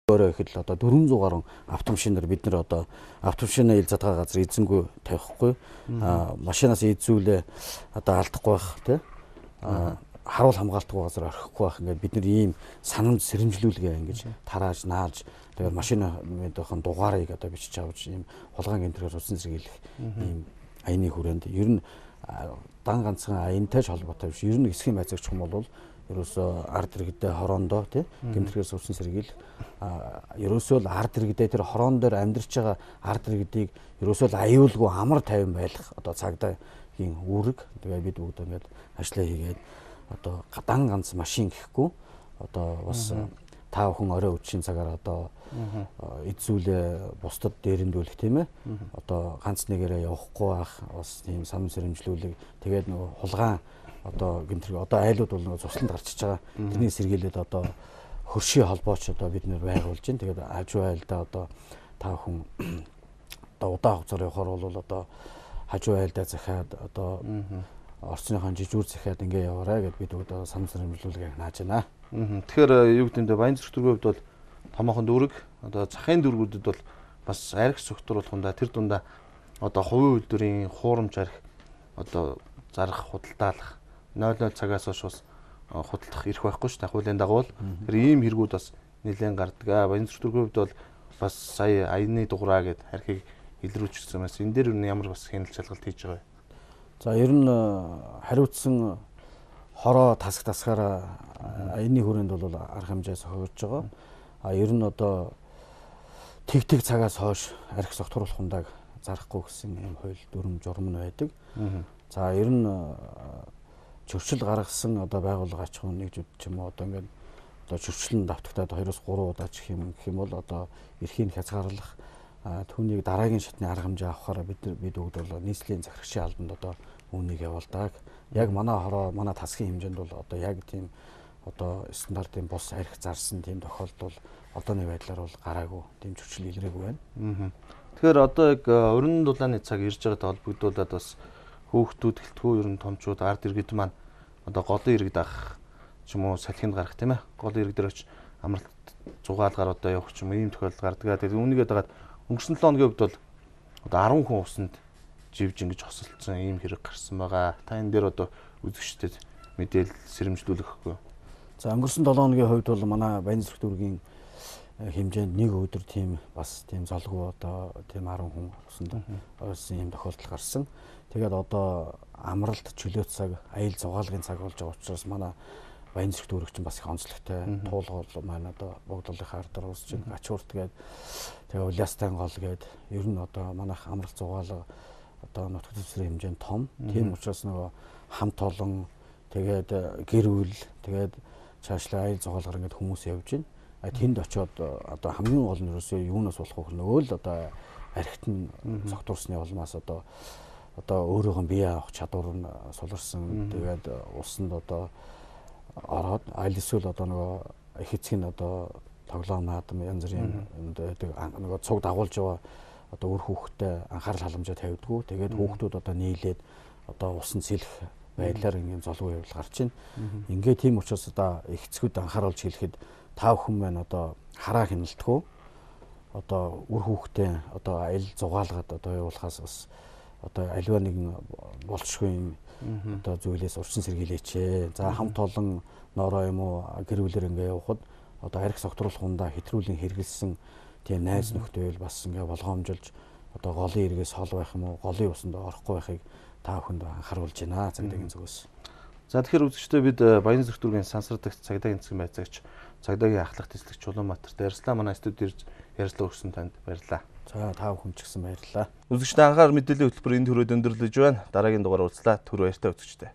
Орой ихэд л одоо 400 гаруй автомашинаар бид нар одоо автомашина ил задгаа газар эзэнгүй тавихгүй, машинаас эзүүлээ одоо алдахгүй байх тий, харуул хамгаалтгүй газар орхихгүй байх, ингээд бид нар ийм санамж сэрэмжлүүлгээ ингэж тарааж наалж, тэгээд машиныхон дугаарыг одоо бичиж авч ийм хулгайн гэмтрээр усан сэргийлэх ийм аяны хүрээнд ер нь дан ганцхан аянтай ч холбоотой биш. Ер нь хэсгийн байцаагч хүн бол ерөөсөө ард иргэдээ хороондоо тий гэмтрээс урсан сэргийл, ерөөсөө л ард иргэдээ тэр хороон дээр амьдарч байгаа ард иргэдийг ерөөсөө л аюулгүй амар тайван байх одоо цагдаагийн үүрэг. Тэгээ бид бүгд ингээд ажлаа хийгээд одоо дан ганц машин гэхгүй одоо бас та бүхэн орой үдшийн цагаар одоо эзүүлээ бусдад дээрэндүүлэх тийм ээ одоо ганц нэгээрээ явахгүй байх бас тийм санам сэрэмжлүүлэг. Тэгээд нөгөө хулгайн одоо гэмтрэг одоо айлууд бол нөгөө цусланд гарчиж байгаа. Тэрний сэргийлээд одоо хөршийн холбооч одоо бид нэр байгуулж байна. Тэгээд хажуу айлдаа одоо та бүхэн одоо удаан хугацаар явахаар бол одоо хажуу айлдаа захиад одоо орцныхон жижүүр захиад ингээ яваарай гэд бид бүгд санам сэрэмжлүүлгийг нааж байна. Тэгэхээр юу гэдэг нь Баян зүрх дүүргийн хувьд бол томоохон дүүрэг, одоо захын дүүргүүдэд бол бас арх согтруулахундаа тэр дундаа одоо хувийн үйлдвэрийн хуурамч арх одоо зарах, худалдаалах 00 цагаас хойш бас худалдах эрх байхгүй шүү дээ хуулийн дагуу. Тэр ийм хэрэгүүд бас нэлээд гардаг. Баян зүрх дүүргийн хувьд бол бас сая аяны дуграа гэд архийг илрүүлчихсэн бас энэ дээр ямар бас хяналт шалгалт хийж байгаа вэ? За ер нь хариуцсан хороо тасаг тасгаараа аяны хүрээнд бол арга хэмжээ сохиорж байгаа. А ер нь одоо тэг цагаас хойш арх согтруулах хундааг зарахгүй гэсэн юм хууль дүрм журам нь байдаг. За ер нь чөрчил гаргасан одоо байгууллага ач ахуйн нэгжүүд ч юм уу одоо ингээд одоо чөрчлөн давтагтаад 2-3 удаа ч гэх юм бол одоо эрхийг хязгаарлах, түүнийг дараагийн шатны арга хэмжээ авахаараа бид бүгд бол нийслэлийн захирагчийн албанд одоо үүнийг явуулдаг. Яг манай хороо манай тасгийн хэмжээнд бол одоо яг тийм одоо стандартын бус арх зарсан тийм тохиолдол одооны байдлаар бол гараагүй, тийм чөрчил илрээгүй байна. Тэгэхээр одоо яг уран дулааны цаг ирж байгаатай холбогдуулаад бас хүүхдүүд гэлтгүй ер нь томчууд ард иргэд маань одоо голын иргэд авах ч юм уу салхинд гарах тийм ээ. Голын иргэд дээр очиж амралт зугаалгаар одоо явах ч юм уу ийм тохиолдол гардаг. Тэгээд үүнийгээ дагаад өнгөрсөн 7 хоногийн хувьд бол одоо 10 хүн усанд живж ингэж хосолцсон ийм хэрэг гарсан байгаа. Та энэ дээр одоо үзэгчдэд мэдээлэл сэрэмжлүүлэхгүй. За өнгөрсөн 7 хоногийн хувьд бол манай Баян зүрх дүүргийн хэмжээнд нэг өдөр тийм бас тийм золгүй одоо тийм 10 хүн усанд ойрсон ийм тохиолдол гарсан. Тэгээд одоо амралт чөлөө цаг, аял зугаалгын цаг болж байгаа учраас манай Баян зүрх дүүрэг чинь бас их онцлогтой. Туулгал маань одоо богдолынхаа ардаар уусч гачуурт гээд тэгээ Улиастан гол гээд ер нь одоо манайх амралт зугаалга одоо нутаг дэвсгэрийн хэмжээнд том. Тийм учраас нөгөө хамт олон тэгээд гэр бүл тэгээд цаашлаа аял зугаалгаар ингээд хүмүүс явж байна. Тэнд очиод одоо хамгийн гол нь ерөөсөө юунаас болох вэ? Нөгөө л одоо архит нь цогтуурсны улмаас одоо өөрөөх нь бие авах чадвар нь суларсан. Тэгээд усанд одоо ороод аль эсвэл одоо нөгөө их эцэг нь одоо тоглоом наадам янз бүрийн байдаг нөгөө цуг дагуулж яваа одоо үр хүүхдтэй анхаарал халамжаа тавьдгүй. Тэгээд хүүхдүүд одоо нийлээд одоо усанд сэлэх байдлаар ингээм золгүй явдал гарч байна. Ингээ тийм учраас одоо их эцгүүд анхааруулж хэлэхэд та бүхэн маань одоо хараа хяналтгүй одоо үр хүүхдээ одоо аялал зугаалгаад одоо явуулахаас бас одоо аливаа нэгэн болцшгүй юм одоо зүйлээс урчин сэргийлээч. За хамт олон ноороо юм уу гэр бүлээр ингээ явхад одоо арх согтруулах хундаа хэтрүүлэн хэрэгэлсэн тийм найз нөхдөд бас ингээ болгоомжилж одоо голын эргээс хол байх юм уу голын усанд орохгүй байхыг та бүхэнд анхааруулж байна цагдаагийн зүгээс. За тэгэхээр үзэгчдээ бид Баян зүрх дүүргийн сансардагч цагдаагийн засгийн байцаагч цагдаагийн ахлах тэслэгч Чулуунбаатарт ярьслаа. Манай студид ирж ярьцлага өгсөн танд баярлалаа. За та бүхэн ч гэсэн баярлалаа. Үзэгчдээ анхаар мэдээллийн хөтөлбөр энд хүрээд өндөрлөж байна. Дараагийн дугаар уулзлаа. Түр баяртай үзэгчдээ.